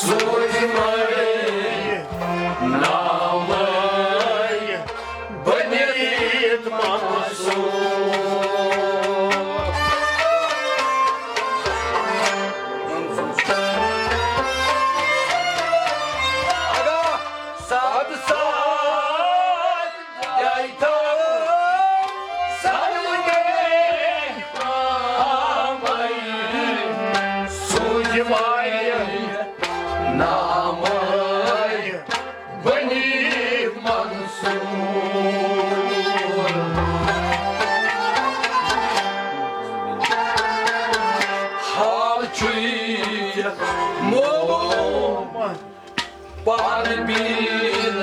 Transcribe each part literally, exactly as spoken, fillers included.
سوٗزمَے نامَے بٔنِتھ منصوٗر۔ اَدا سَتھ سَتھ جایہِ تھاو سَنوٕنۍ آمَے سوٗزمَے نامَے بٔنِتھ منصوٗر۔ حال چھُے معلوم پانہٕ بیٖن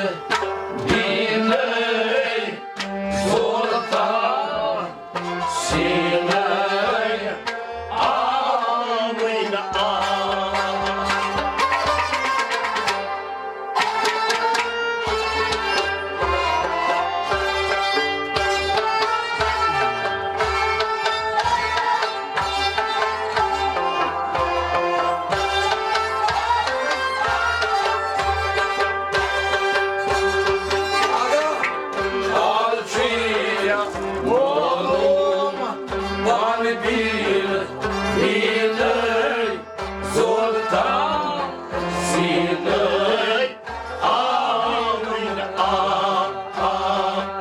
بیٖنَے زوتان سیٖنَے آمٕنۍ آ۔ حال چھُے معلوم پانہٕ بیٖن بیٖنَے زوتان سیٖنَے آمٕنۍ آ، آ،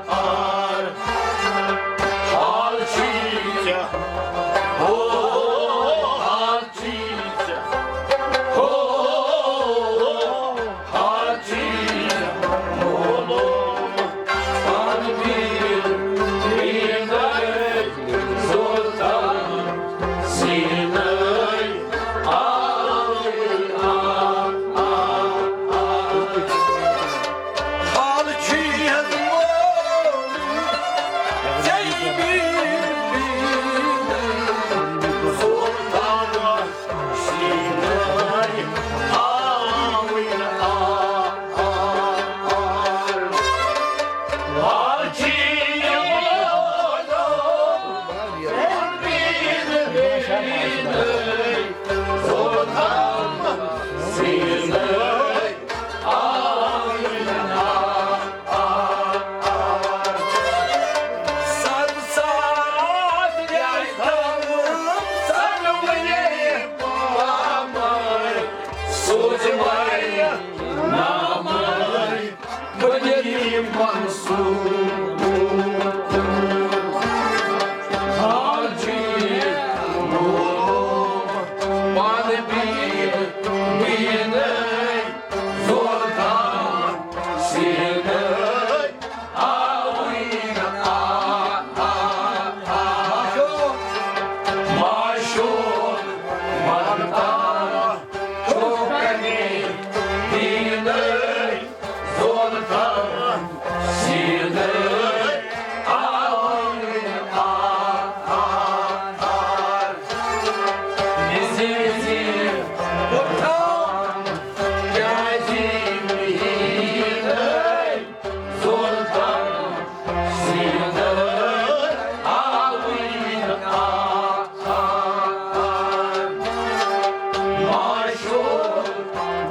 آ۔ حال چھُے ژےٚ، ہو، حال چھُے ژےٚ، ہو، حال چھُے ژےٚ، ہو، پانہٕ بیٖن بیٖنَے زوتان سیٖنَے آ، آ، آ، آ۔ حال چھُے حظ مول ژےٚ بیٖن بیٖنَے زوتان سیٖنَے آمٕنۍ آ، آ، آ۔ حال چھُے مول سوزمَے نامَے بٔنِتھ منصوٗر۔ حال چھُے معلوم پانہٕ بیٖن بیٖنَے زوتان سیٖنَے آمٕنۍ آ، آ، آ۔ معشوق وَنتان چھُ کَنہِ بیٖنَے زوتان سیٖنَے آمٕنۍ آ، آ، آ۔ وِزِ وِزِ وُٹھان کیٛازِ یی نہٕ زوتان سیٖنَے آمٕنۍ آ، آ، آ۔ معشوق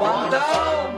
وَنتان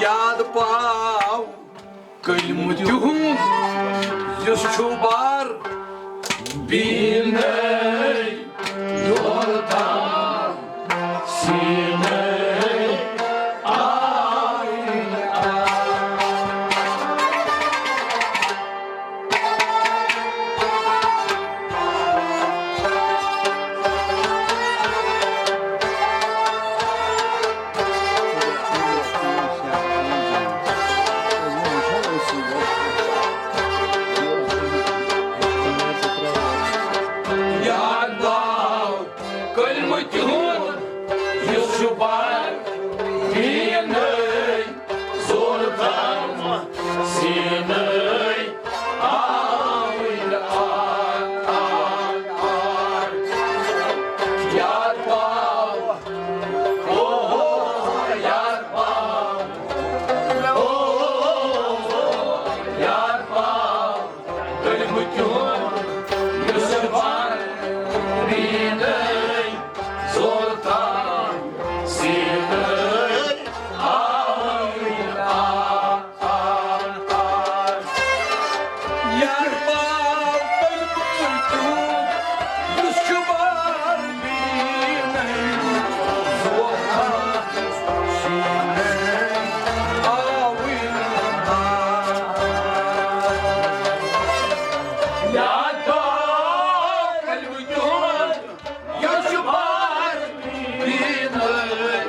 یاد پاو کلمہٕ تِہُنٛد یُس چھُ بار بیٖنَے دۄن تام سیٖنَے آوٕنۍ آ۔ یاد باو کلمہٕ تِہُنٛد یُس چھُ بار بیٖنَے زور تام سیٖنَے آوٕنۍ آ، آ، آ۔ یاد پاو، او ہو، یاد پاو، او ہو، یاد پاو۔ کلمہٕ تِہُنٛد یُس بار بیٖنَے زور تام سیٖنَے آوٕنۍ آ، آ، آ۔ یار پاو کلمہٕ تِہُنٛد یُس چھُ بار بیٖنَے زور تام سیٖنَے آوٕنۍ آ۔ یاد پاو کلمہٕ تِہُنٛد یُس چھُ بار بیٖنَے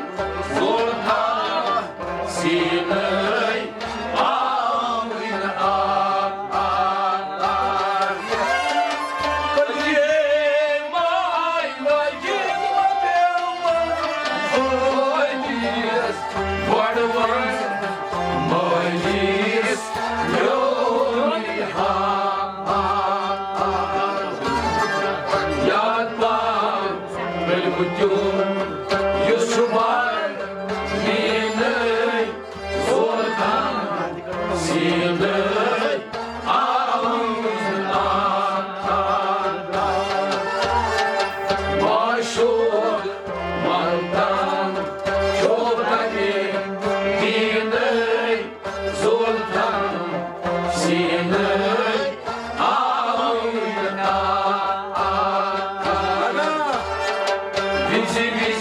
زور تام سیٖنَے آوٕنۍ آ، آ، آ۔ کٔشیٖرِ ماے لٲگِتھ مےٚ وٲتِس گۄڈٕ وَن مٲلِس میون ہا، آ، آ، آ۔ یاد پاو کلمہٕ تِہُنٛد یُس چھُ بار بیٖنَے زور تام سیٖنَے آوٕنۍ آ، آ، آ۔ معشوق من تام چھُ تَتہِ دیٖنَے زور تام سیٖنَے آوٕنۍ آ، آ، آ۔ وِزِ وِزِ